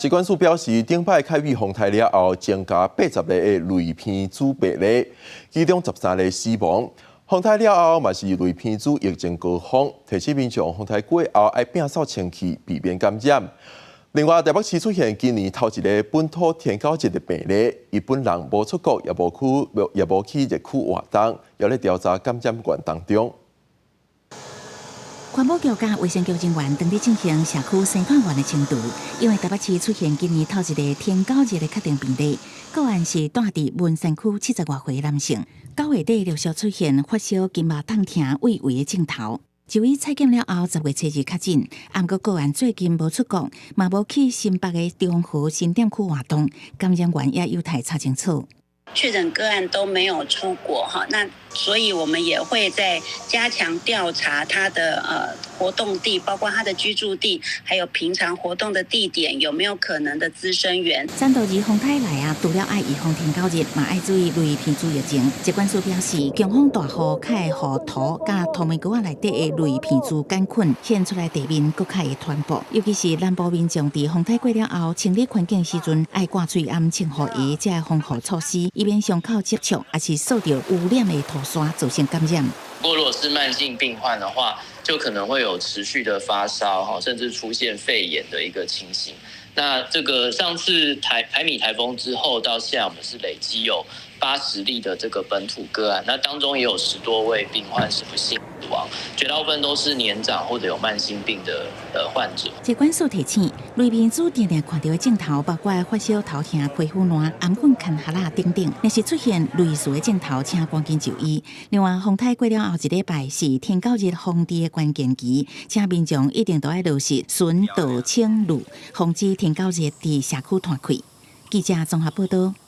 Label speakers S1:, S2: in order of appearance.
S1: 疾管署表示，頂擺開始風颱了後，增加80例的類鼻疽病例，其中13例死亡。風颱了後嘛是類鼻疽疫情高峰，提醒民眾風颱過後愛摒掃清氣，避免感染。另外，台北市出現今年頭一个本土天狗熱的病例，伊本人無出國，也無去熱區活動，猶咧調查感染源當中。
S2: 環保局佮衛生局人員當佇進行社區生態園的清除，因為台北市出現今年頭一个天狗熱的確定病例，個案是住佇文山區70外歲男性，9月底陸續出現發燒、筋肉痛疼、畏胃的症頭。就醫採檢了後，10月初2確診，毋過個案最近無出國，嘛無去新北的中和新店區活動，感染源也有待查清楚。
S3: 確診個案都沒有出國哈，那所以我們也會再加強調查他的活動地，包括他的居住地，還有平常活動的地點，有沒有可能的孳生源。
S2: 山道二風颱來啊，除了愛預防天狗熱，嘛愛注意類鼻疽疫情。疾管署表示，強風大雨較會予土佮土木溝仔內底的類鼻疽桿菌現出來地面，閣較會傳播。尤其是南部民眾佇風颱過了後，清理環境時陣，愛掛喙罨、穿雨衣，這個防護措施，以免傷口接觸，抑是掃著污染的土沙造成感染。
S4: 不過，如果是慢性病患的話，就可能會有持續的發燒，哈，甚至出現肺炎的一個情形。那這個上次台米颱風之後到現在，我們是累積有80例的這個本土個案，那當中也有10多位病患是不幸死亡，絕大部分都是年長或者有慢性病的患者。
S2: 疾管署提醒，類鼻疽定定看著的症頭包括發燒、頭痛、皮膚爛、頷頸乾癟仔等等，若是出現類似的症頭，請趕緊就醫。另外，風颱過了後一禮拜是天狗熱防治的關鍵期，請民眾一定都愛落實巡、倒、清、濾，防止天狗熱佇社區傳開。記者綜合報道。